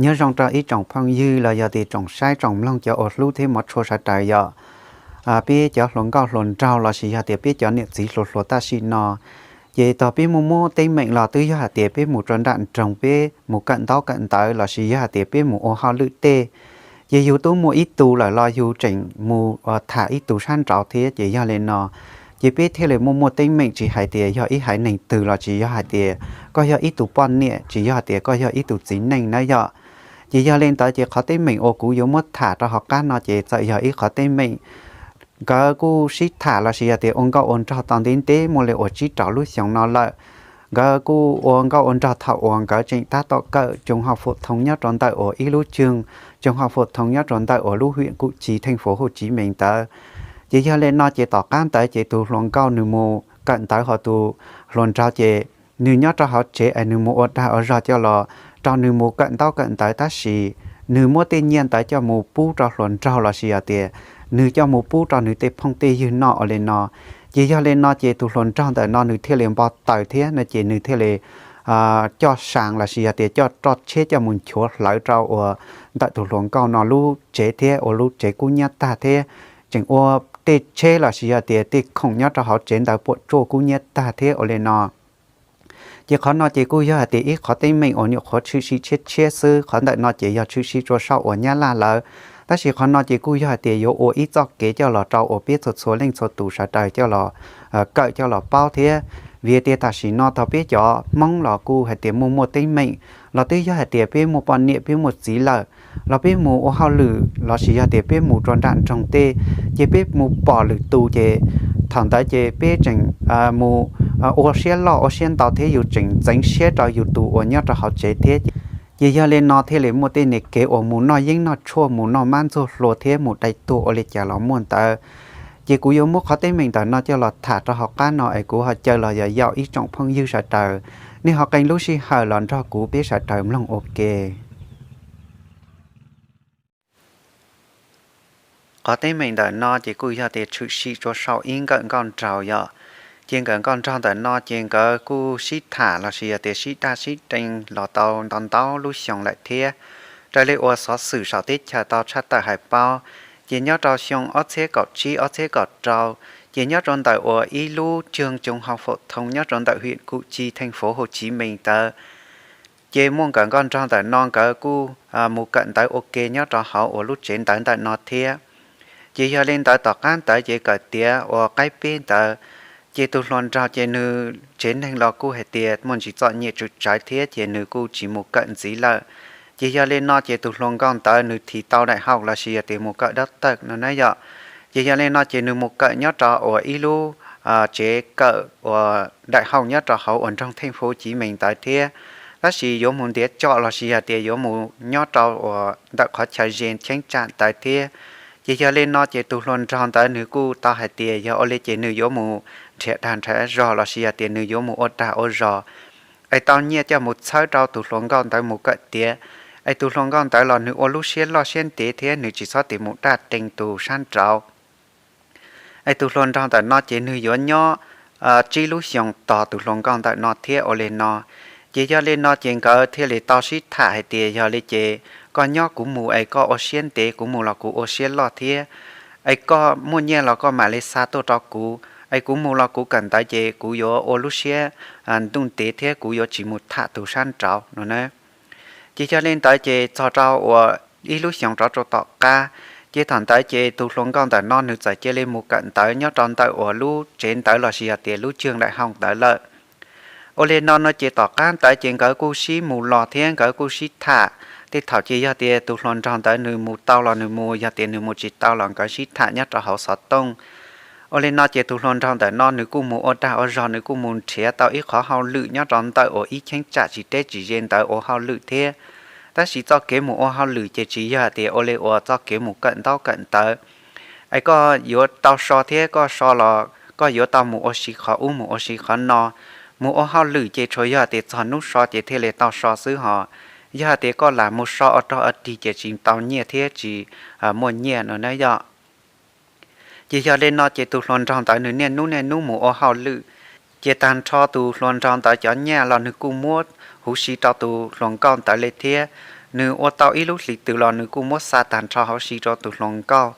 Nyob zoo rau ib tsoom phooj ywg los yog tias tsoom saib tsoom mloog cov uas hlub thiab hmov tshua sawv daws yom. Peb cov hluas nkauj hluas nraug lossis yog tias peb cov niam txiv hluas hluas tam sim no, ces thaum peb muaj muaj teeb meem los twb yog hais tias peb mus rau nram nroog peb mus kawm ntaub kawm ntawv lossis yog hais tias peb mus ua hauj lwm tej, ces yus twb muaj ib tug lawm los yus tseem mus tham ib tug sab nraud thiab ces yog li no, ces peb thiaj li muaj muaj teeb meem tsis hais tias yog ib haiv neeg twg los tsis yog hais tias koj yog ib tug poj niam tsis yog hais tias koj yog ib tug txiv neej na yom. Ces yog li ntawd ces qhov teeb meem uas kuv yuav muab tham rau hauv qab no ces txawm yog ib qhov teeb meem nkawd kuj sib tham lossis yog tias ua nkauj ua nraug tau ntev ntev muaj li uas tsib rau lub xyoo no lawm. Nkawd kuj ua nkauj ua nraug thaum uas nkawd tseem tab tom kawm tsoos hauj fum thoo nyob rau ntawm uas ib lub tswg tsoos hauj fum thoo nyob rau ntawm uas lub hiam Kuj Ci theej fuv Huj Tsiv Mees ntawd. Ces yog li no ces tom qab ntawd ces tus hluas nkauj nws mus kawm ntawv ho tus hluas nraug ces nws nyob rau hauv tsev es nws mus ua dag ua zog coj los rau nws mus kawm ntaub kawm ntawv tab sis nws muab tej nyiaj ntawd coj mus pub rau hluas nraug lossis yog tias nws coj mus pub rau nws tej phooj tej ywg noj ua li no. Ces yog li no ces tus hluas nraug ntawm no nws thiaj li npau taws thiab no ces nws thiaj li coj saas lossis yog tias coj roj tsheb coj mus nchuav hlawv rau uas ntawm tus hluas nkauj no lub tsev thiab ua lub tsev kub nyab tag thiab tseem ua tej tsheb lossis yog tias tej khoom nyob rau hauv tsev ntawd puam tsuaj kub nyab tag thiab ua li no. Ces qhov no ces kuj yog hais tias ib qhov teeb meem uas nyuam qhuav tshwm sim tshiab tshiab xwb, qhov ntawm no ces yog tshwm sim tsuas saum uas Nyab Laj lawm. Tab sis qhov no ces kuj yog hais tias yuav ua ib txoj kev coj los rau uas peb txhua txhua leej txhua tus sawv daws coj los kawm coj los paub thiab. Vim tias tam sim no thaum peb cov Hmoob los kuj hais tias muaj muaj teeb meem los twb yog hais tias peb muaj poj niam peb muaj txiv lawm los peb mus ua hauj lwm lossis yog tias peb mus rau nram nroog tej, ces peb mus pom lwm tus ces thaum ntawd ces peb tseem mus ua siab loj ua siab ntau thiab yus tseem ntxeev siab rau yus tus uas nyob rau hauv tsev thiab. Ces yog li no thiaj li muaj tej niag kev uas mus noj yeeb noj tshuaj mus noj mab ntxuag hlua thiab mus dai tuag ua li cas los muaj ntawd. Ces kuv yuav muab qhov teeb meem ntawm no coj los tham rau hauv qab no es kuv ho caw los yog yaum ib tsoom phooj ywg sawv daws, nej ho qee lub sij hawm los nrog kuv peb sawv daws mloog ua ke. Qhov teeb meem ntawm no ces kuj yog tias tshwm sim tsuas saum ib nkawm nkauj nraug yom. Ces nkawm nkauj nraug ntawm no ces nkawd kuj sib tham lossis yog tias sib daj sib dee los tau ntau ntau lub xyoo lawm thiab. Raws li uas xov xwm saum teb chaws tau tshaj tawm hais paub, ces nyob rau xyoo ob txhiab kaum tsib ob txhiab kaum rau, ces nyob rau ntawm uas ib lub tswg tsoos hauj fum thoo nyob rau ntawm hiam Kuj Ci theej fuv Huj Tsiv Mees ntawd, ces muaj nkawm nkauj nraug ntawm no nkawd kuj mus kawm ntawv ua ke nyob rau hauv uas lub tsev ntawv ntawm no thiab. Ces yog li ntawd tom qab ntawd ces kawm tiav uas qaib peb ntawd, ces tus hluas nraug ces nws tsev neeg los kuj hais tias muaj ntsis txom nyem tsum tsawv thiab ces nws kuj tsis mus kawm ntxiv lawm. Ces yog li no ces tus hluas nkauj ntawd nws thim tau daim hauj lossis yog tias mus kawm dab tawg no na yom. Ces yog li no ces nws mus kawm nyob rau uas ib lub tsev kawm uas daim hauj nyob rau hauv uas nroog theej fuv Tsiv Mees ntawd thiab. Tab sis yuav mus ntiav tsom lossis yog tias yuav mus nyob rau uas ntawm qhov chaw ze cheeb tsam ntawd thiab. Ces yog li no ces tus hluas nraug ntawd nws kuj tau hais tias yog ua li ces nws yuav mus nrhiav dag nrhiav zog lossis yog tias nws yuav mus ua dag ua zog es tau nyiaj coj mus txhawb rau tus hluas nkauj ntawd mus kawm tiav. Es tus hluas nkauj ntawd los nws ua lub siab loj siab ntev thiab nws tsis txhob tias mus daj dee tus sab nraud. Es tus hluas nraug ntawm no ces nws yuav nyob tsib lub xyoos tos tus hluas nkauj ntawm no thiab ua li no. Ces yog li no ces nkawd thiaj li tau sib tham hais tias yog li ces koj nyob kuv mus es koj ua siab ntev, kuv mus los kuv ua siab loj thiab. Es koj muaj nyiaj los koj mam li xa tuaj rau kuv, es kuv mus los kuv kawm ntawv ces kuv yuav ua lub siab ntuj ntev thiab kuv yuav tsis mus tham tus sab nraud no na. Ces yog li ntawd ces txog rau uas ib lub xyoos rov rau tom qab, ces thaum ntawd ces tus hluas nkauj ntawm no nws txawm cia li mus kawm ntawv nyob rau ntawm uas lub tsev ntawv lossis yog tias lub tswg daim hauj ntawd lawm. Ua li no no ces tom qab ntawd ces nkawd kuj sib mus los thiab nkawd kuj sib tham. Tej thaum ces yog tias tus hluas nraug ntawd nws mus tau los nws mus, yog tias nws mus tsis tau los nkawd sib tham nyob rau hauv xov tooj. Ua li no ces tus hluas nraug ntawm no nws kuj mus ua dag ua zog, nws kuj mus nrhiav tau ib qhov hauj lwm nyob rau ntawm uas ib cheeb tsam tsis deb tsis ze ntawd ua hauj lwm thiab. Tab sis txoj kev mus ua hauj lwm ces tsis yog hais tias ua li uas txoj kev mus kawm ntaub kawm ntawv es koj yuav tau so thiab koj so los koj yuav tau mus ua si qhov ub mus ua si qhov no. Mus ua hauj lwm ces tsuas yog hais tias txog hnub so ces thiaj li tau so xwb hos, yog hais tias koj lam mus so ua rog ua dig ces tsis tau nyiaj thiab tsis muaj nyiaj no na yom. Ces yog li no ces tus hluas nraug ntawd nws niaj hnub niaj hnub mus ua hauj lwm, ces tag nrho tus hluas nraug ntawd cov nyiaj los nws kuj muab huv si rau tus hluas nkauj ntawd li thiab. Nws ua tau ib lub hlis twg los nws kuj muab xa tag nrho hauv si rau tus hluas nkauj,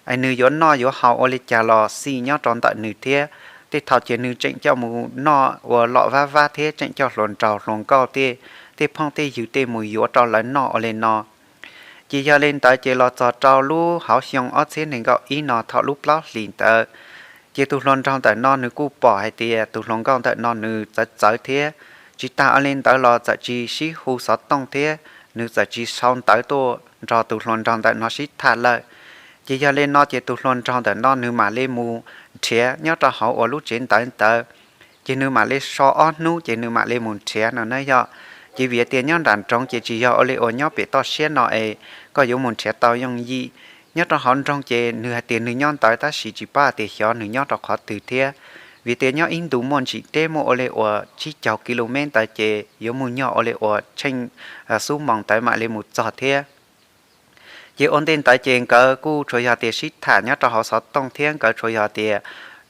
es nws yuav noj yuav haus ua li cas los xij nyob rau ntawm nws thiab. Tej thaum ces nws tseem coj mus noj ua lom vab vab thiab tseem coj hluas nraug hluas nkauj tej, tej phooj tej ywg tej mus yuav rau lawv noj ua li no. Ces yog li ntawd ces los txog rau lub hauv xyoo ob txhiab nees nkaum ib no thaum lub plaub hlis ntawd, ces tus hluas nraug ntawm no nws kuj pom hais tias tus hluas nkauj ntawm no nws txawv txawv thiab. Tsis tas ua li ntawd los txawm tsis sib hu xov tooj thiab, nws txawm tsis sau ntawv tuaj nrog tus hluas nraug ntawm no sib tham lawm. Ces yog li no ces tus hluas nraug ntawm no nws mam li mus nrhiav nyob rau hauv uas lub tsev ntawv ntawd, ces nws mam li so ob hnub ces nws mam li mus nrhiav no na yog. Ces vim tias nyob nram nroog ces tsis yog ua li uas nyob pem toj siab no es koj yuav mus nrhiav tau yooj yim. Nyob rau hauv nroog ces nws hais tias nws nyob ntawd tab sis tsis paub hais tias xyov nws nyob rau qhov twg thiab. Vim tias nyob ib ntus muaj ntsis deb muaj ua li uas tsib caug ki lu mev ntawd ces yuav mus nyog ua li uas tsheej xub moos ntawd mam li mus txog thiab. Ces ua ntej ntawd ces nkawd kuj tsuas yog tias sib tham nyob rau hauv xov tooj thiab nkawd tsuas yog tias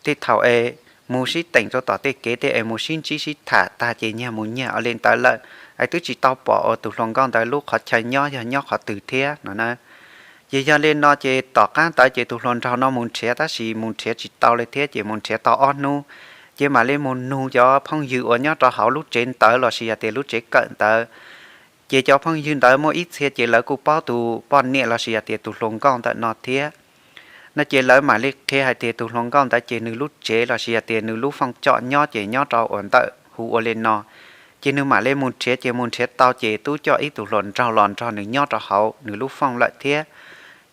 tej thaum es mus sib teem rau tom tej kev tej es mus sib ntsib sib tham tag ces nyiag mus nyiag ua li ntawd lawm, es twb tsis tau pom uas tus hluas nkauj ntawd lub qhov chaw nyob yog nyob qhov twg thiab no na. Ces yog li no ces tom qab ntawd ces tus hluas nraug no mus nrhiav tab sis mus nrhiav tsis tau li thiab ces mus nrhiav tau ob hnub, ces mam li mus nug cov phooj ywg uas nyob rau hauv lub tsev ntawd los sis yog tias lub tsev kawm ntawd. Ces cov phooj ywg ntawd muaj ib txhia ces lawv kuj paub tus poj niam los sis yog tias tus hluas nkauj ntawm no thiab. No ces lawv mam li qhia hais tias tus hluas nkauj ntawd ces nws lub tsev los sis yog tias nws lub fooj coj nyob ces nyob rau uas ntawm hu ua li no. Ces nws mam li mus nrhiav ces mus nrhiav tau ces twb coj ib tug hluas nraug los nrog nws nyob rau hauv nws lub fooj lawm thiab.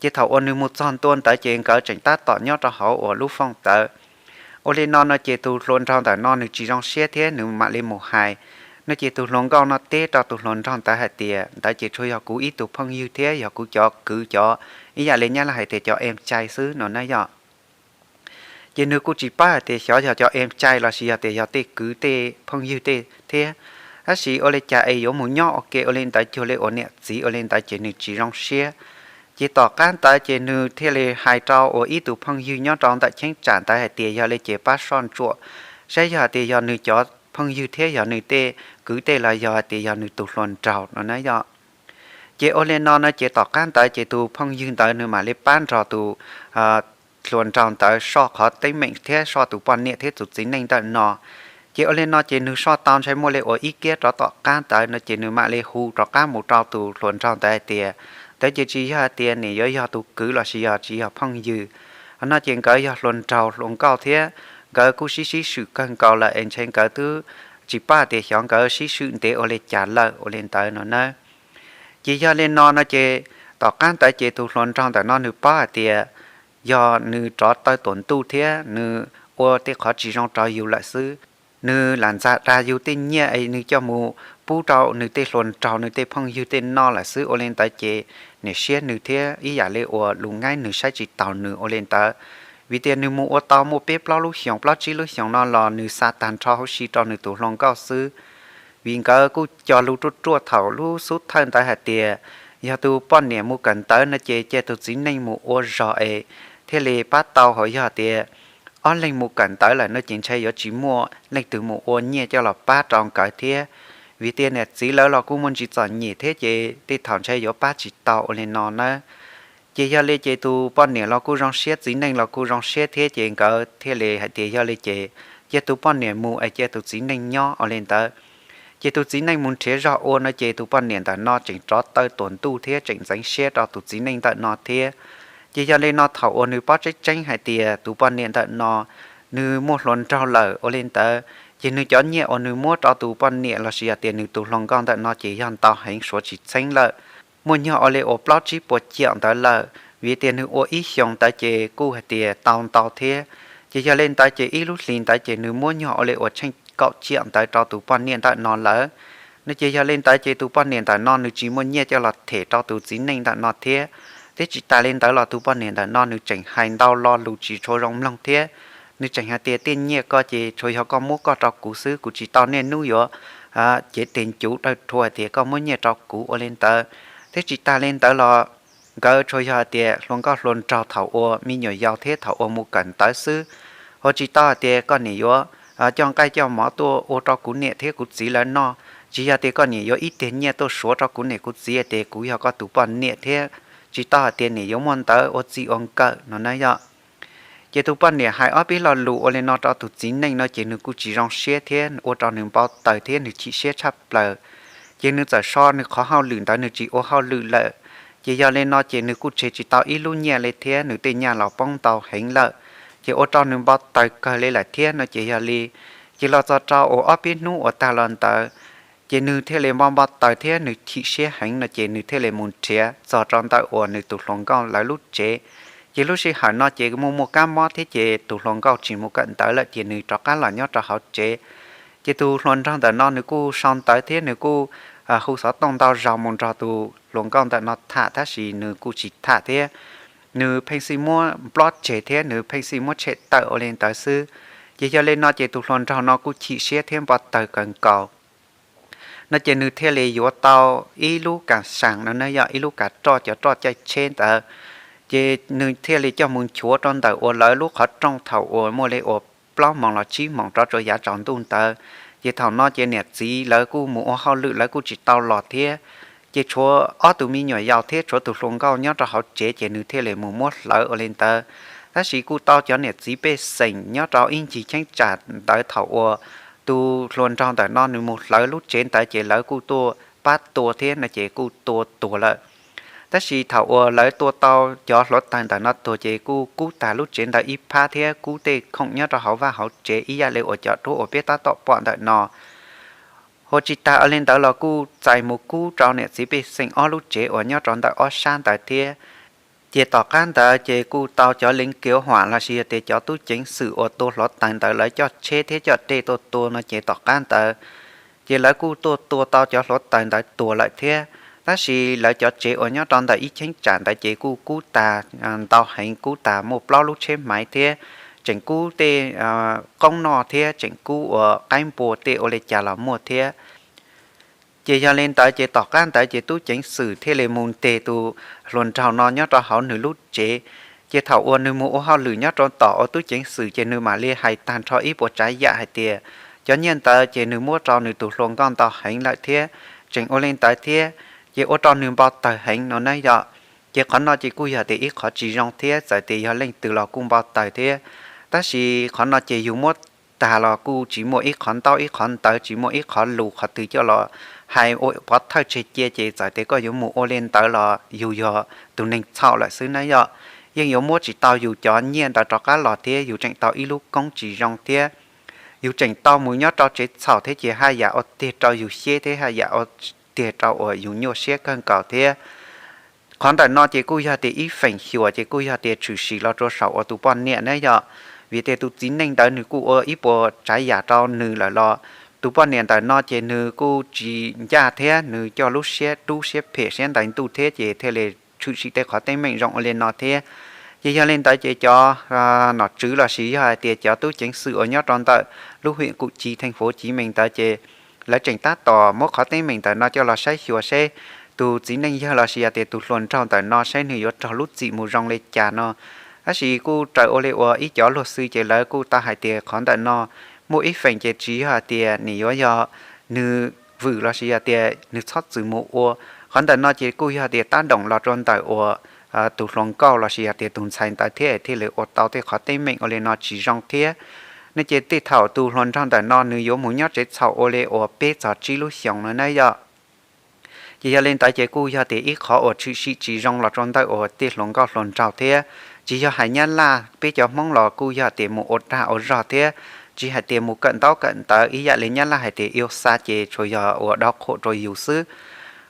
Ces thaum uas nws mus txog ntua ntawd ces nkawd tseem tab tom nyob rau hauv uas lub fooj ntawd. Ua li no no ces tus hluas nraug ntawm no nws tsis zoo siab thiab nws mam li mus hais. No ces tus hluas nkauj no teb rau tus hluas nraug ntawd hais tias ntawd ces tsuas yog kuv ib tug phooj ywg thiab yog kuv cov kwv cov, ib yam li Nyab Laj hais tias cov em cai xwb no na yog. Ces nws kuj tsis paub hais tias xyov yog cov em cai los sis yog tias yog tej kwv tej phooj ywg tej thiab. Tab sis ua li cas es yuav mus nyob ua ke ua li ntawd cuag li uas niam txiv ua li ntawd ces nws tsis zoo siab. Ces tom qab ntawd ces nws thiaj li hais rau uas ib tug phooj ywg nyob rau ntawm cheeb tsam ntawd hais tias yog li ces pab soj ntsuam saib yog hais tias yog nws cov phooj ywg thiab yog nws tej kwv tej los yog hais tias yog nws tus hluas nraug no na yog. Ces ua li no no ces tom qab ntawd ces tus phooj ywg ntawd nws mam li pab nrog tus hluas nraug ntawd soj qhov teeb meem thiab soj tus poj niam thiab tus txiv neej ntawm no. Ces ua li no ces nws soj tau ntshai muaj li uas ib kiab rov tom qab ntawd no ces nws mam li hu rov qab mus rau tus hluas nraug ntawd hais tias ntawd ces tsis yog hais tias nws yuav yog tus kwv los sis yog tsis yog phooj ywg. Qhov no ces nkawd yog hluas nraug hluas nkauj thiab nkawd kuj sib sib swm kawg nkaus lawm es ntshe nkawd twb tsis paub hais tias xyov nkawd sib swm ntev ua li cas lawm ua li ntawd no na. Ces yog li no no ces tom qab ntawd ces tus hluas nraug ntawm no nws paub hais tias yog nws rov taw tuam ntuj thiab nws ua tej qhov tsis zoo rau yus lawm xwb. Nws lam ntxag da yus tej nyiaj es nws coj mus pub rau nws tej hluas nraug nws tej phooj ywg tej noj lawm xwb ua li ntawd ces niam siab nws thiab ib yam li uas lus ngaib nws saib tsis taus nws ua li ntawd. Vim tias nws mus ua tau muaj peb plaub lub xyoos plaub tsib lub xyoos no los nws xa tag nrho hauv si rau nws tus hluas nkauj xwb. Vim nkawd kuj cog lus ruaj ruaj thaum lub xub thawj ntawd hais tias yog tus poj niam mus kawm ntawv no ces cia tus txiv neej mus ua zog es thiaj li pab tau, hos yog tias ob leeg mus kawm ntawv lawm no ces ntshe yuav tsis muaj leej twg mus ua nyiaj coj los pab rau nkawd thiab. Vim tias niam txiv lawv los kuj muaj ntsis txom nyem thiab ces tej thaum ntshe yuav pab tsis tau ua li no na. Ces yog li ces tus poj niam los kuj zoo siab txiv neej los kuj zoo siab thiab ces nkawd thiaj li hais tias yog li ces cia tus poj niam mus es cia tus txiv neej nyob ua li ntawd. Ces tus txiv neej mus nrhiav zog ua no ces tus poj niam ntawm no tseem rov taw tuam ntuj thiab tseem ntxeev siab rau tus txiv neej ntawm no thiab. Ces yog li no thaum uas nws paub tseeb tseeb hais tias tus poj niam ntawm no nws muaj hluas nraug lawm ua li ntawd ces nws cov nyiaj uas nws muab rau tus poj niam los sis yog tias nws tus hluas nkauj ntawm no ces yog ntau heev suav tsis txheeb lawm, muaj nyuag ua li uas plaub tsib puas ciam ntawd lawm. Vim tias nws ua ib xyoos ntawd ces kuj hais tias tau ntau thiab. Ces yog li ntawd ces ib lub hlis ntawd ces nws muab nyuag ua li uas tsheej kaum ciam ntawd rau tus poj niam ntawm no lawm. No ces yog li ntawd ces tus poj niam ntawm no nws tsis muaj nyiaj coj los them rau tus txiv neej ntawm no thiab. Thiab tsis tas li ntawd los tus poj niam ntawm no nws tseem hais ntau lo lus tsis tshua zoo mloog thiab. Nws tseem hais tias tej nyiaj ko ces tsuas yog koj muab koj rau kuv xwb, kuv tsis tau niaj hnub yuav cev tes ncuv dawb rhuav hais tias koj muab nyiaj rau kuv ua li ntawd. Thiab tsis tas li ntawd los nkawd tsuas yog hais tias hluas nkauj hluas nraug thaum ua me nyuam yaus thiab thaum ua mus kawm ntawv xwb, hos tsis tau hais tias koj niam yuav coj nqaij coj mov tuaj ua rau kuv niam thiab kuv txiv lawv noj. tsis yog tias koj niam yuav ib tiag nyiaj tuaj suav rau kuv niam kuv txiv tias kuv yog koj tus poj niam thiab tsis tau hais tias niam yuav muaj ntawv ua txij ua nkawm no na yom. Ces tus poj niam hais ob peb lo lus ua li no rau tus txiv neej no ces nws kuj tsis zoo siab thiab ua rau nws npau taws thiab nws chim siab tshaj plaws. Ces nws txawm so nws qhov hauj lwm ntawd nws tsis ua hauj lwm lawm. Ces yog li no ces nws kuj tseg tsis tau ib lub nyiaj li thiab nws tej nyaj los poob ntau heev lawm. Ces ua rau nws npau taws kawg li lawm thiab no ces yog li, ces los txog rau uas ob peb hnub uas tag los ntawd, ces nws thiaj li npau npau taws thiab nws chim siab heev no ces nws thiaj li mus nrhiav txog rau ntawm uas nws tus hluas nkauj lawv lub tsev. Ces lub sij hawm no ces muaj muaj kab mob thiab ces tus hluas nkauj tsis mus kawm ntawv lawm ces nws rov qab los nyob rau hauv tsev. Ces tus hluas nraug ntawm no nws kuj sau ntawv thiab nws kuj hu xov tooj ntau zaus mus nrog tus hluas nkauj ntawm no tham tab sis nws kuj tsis tham thiab. Nws pheej xij muab nplob tseg thiab nws pheej xij muab tshem tawm ua li ntawd xwb. Ces yog li no ces tus hluas nraug no kuj chim siab thiab npau taws kawg nkaus no ces nws thiaj li yuav tau ib lub kas saas no na yog ib lub kas roj cov roj caij tsheb ntawd. Ces nws thiaj li coj mus nchuav rau ntawm uas lawv lub qhov rooj thaum uas muaj li uas plaub moos los tsib moos rov rau yav tsaus ntuj ntawd. Ces thaum no ces niam txiv lawv kuj mus ua hauj lwm lawv kuj tsis tau los thiab. Ces tshuav ob tug me nyuam yaus thiab tshuav tus hluas nkauj nyob rau hauv tsev ces nws thiaj li mus muab hlawv ua li ntawd. Tab sis kuj tau cov niam txiv pej xeem nyob rau ib ncig cheeb tsam ntawd thaum uas tus hluas nraug ntawm no nws mus hlawv lub tsev ntawd ces lawv kuj tuaj pab tua thiab no ces kuj tua tuag lawm. Tab sis thaum uas lawv tua tau cov hluav taws ntawm no tuag ces kuj kub tag lub tsev ntawd ib phab thiab kub tej khoom nyob rau hauv vaj hauv tsev ib yam li uas cov duab uas peb tab tom pom ntawm no. Hu tsis tag ua li ntawd los kuj txais mus kub rau niam txiv pej xeem ob lub tsev uas nyob rau ntawm ob sab ntawd thiab. Ces tom qab ntawd ces kuj tau cov leev kev huam los sis yog tias cov tub ceev xwm uas tua hluav taws ntawd lawv coj tsheb thiab coj dej tuaj tua no ces tom qab ntawd ces lawv kuj tuaj tua tau cov hluav taws ntawd tuag lawm thiab. Tab sis lawv cov tsev uas nyob rau ntawm ib cheeb tsam ntawd ces kuj kub tag ntau heev, kub tag muaj plaub lub tsheb maiv thiab tseem kub tej qoob noj thiab tseem kub ua qaib npua tej ua li cas los muaj thiab. Ces yog li ntawd ces tom qab ntawd ces tub ceev xwm thiaj li mus ntes tus hluas nraug no nyob rau hauv nws lub tsev. Ces thaum uas nws mus ua hauj lwm nyob rau tom uas tub ceev xwm ces nws mam li hais tag nrho ib puas tsav yam hais tias cov nyiaj ntawd ces nws muab rau nws tus hluas nkauj ntau heev lawm thiab tseem ua li ntawd thiab, ces ua rau nws npau taws heev no na yom. Ces qhov no ces kuj yog tias ib qhov tsis zoo thiab txawm tias yog leej twg los kuj npau taws thiab. Tab sis qhov no ces yus muab tag los kuj tsis muaj ib qhov ntaub ib qhov ntawv tsis muaj ib qhov lus qhov twg coj los hais ua pov thawj tseg cia ces txawm tias koj yuav mus ua li ntawd los yus yog tus neeg txhaum lawm xwb na yom. Yeej yuav muab tsis tau yus cov nyiaj ntawd rov qab los thiab yus tseem tau ib lub koob tsis zoo thiab. Yus tseem tau mus nyob rau tsev txhaum thiab ces haj yam ua tiag rau yus siab thiab haj yam ua tiag rau uas yus nyuaj siab kawg nkaus thiab. Qhov ntawm no ces kuj yog tias ib feem xyuam ces kuj yog tias tshwm sim los rau saum uas tus poj niam na yom. Vim tias tus txiv neej ntawd nws kuj ua ib puas tsav yam rau nws lawm los tus poj niam ntawm no ces nws kuj tsis ncaj thiab nws coj lub siab dub siab phem siab ntais ntuj thiab ces thiaj li tshwm sim tej qhov teeb meem zoo ua li no thiab. Ces yog li ntawd ces cov nom tswv los sis yog hais tias cov tub ceev xwm uas nyob rau ntawm lub hwm kum ci theej fuv civ mees ntawd ces lawv tseem tab tom muab qhov teeb meem ntawm no coj los saib xyuas seb tus txiv neej yawg los sis yog tias tus hluas nraug ntawm no saib nws yuav raug lub txim mus zoo li cas no. Tab sis kuj raws ua li uas ib cov luag xwm ces lawv kuj tau hais tias qhov ntawm no muaj ib feem ces tsis yog hais tias nws yuav yog nws vwm los sis yog tias nws txhob txwm mus ua. Qhov ntawm no ces kuj yog tias tab doom los rau ntawm uas tus hluas nkauj los sis yog tias tus ntxhais ntawd thiab thiaj li ua tau tej qhov teeb meem ua li no tsis zoo thiab. No ces tej thaum tus hluas nraug ntawm no nws yuav mus nyob tsev txhaum ua li uas peb txog tsib lub xyoos no na yom. Ces yog li ntawd ces kuj yog tias ib qhov uas tshwm sim tsis zoo los rau ntawm uas tej hluas nkauj hluas nraug thiab. Tsis yog hais Nyab Laj, peb cov Hmoob los kuj yog tias mus ua dag ua zog thiab, tsis hais tias mus kawm ntaub kawm ntawv ib yam li Nyab Laj hais tias iu xa ces tsuas yog ua dab qhuam rau yus xwb.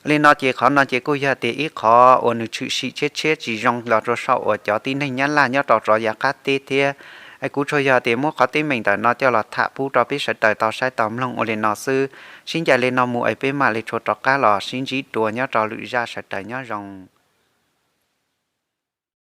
Li no ces qhov no ces kuj yog tias ib qhov uas nws tshwm sim tshiab tshiab tsis zoo los rau saum uas cov tib neeg Nyab Laj nyob rau rov yav qab teb thiab. Es kuv tsuas yog tias muab qhov teeb meem ntawm no coj los tham pub rau peb sawv daws tau saib tau mloog ua li no xwb. Sib ncaim li no mus es peb mam li tshua rov qab los sib ntsib dua nyob rau lwm zaj, sawv daws nyob zoo.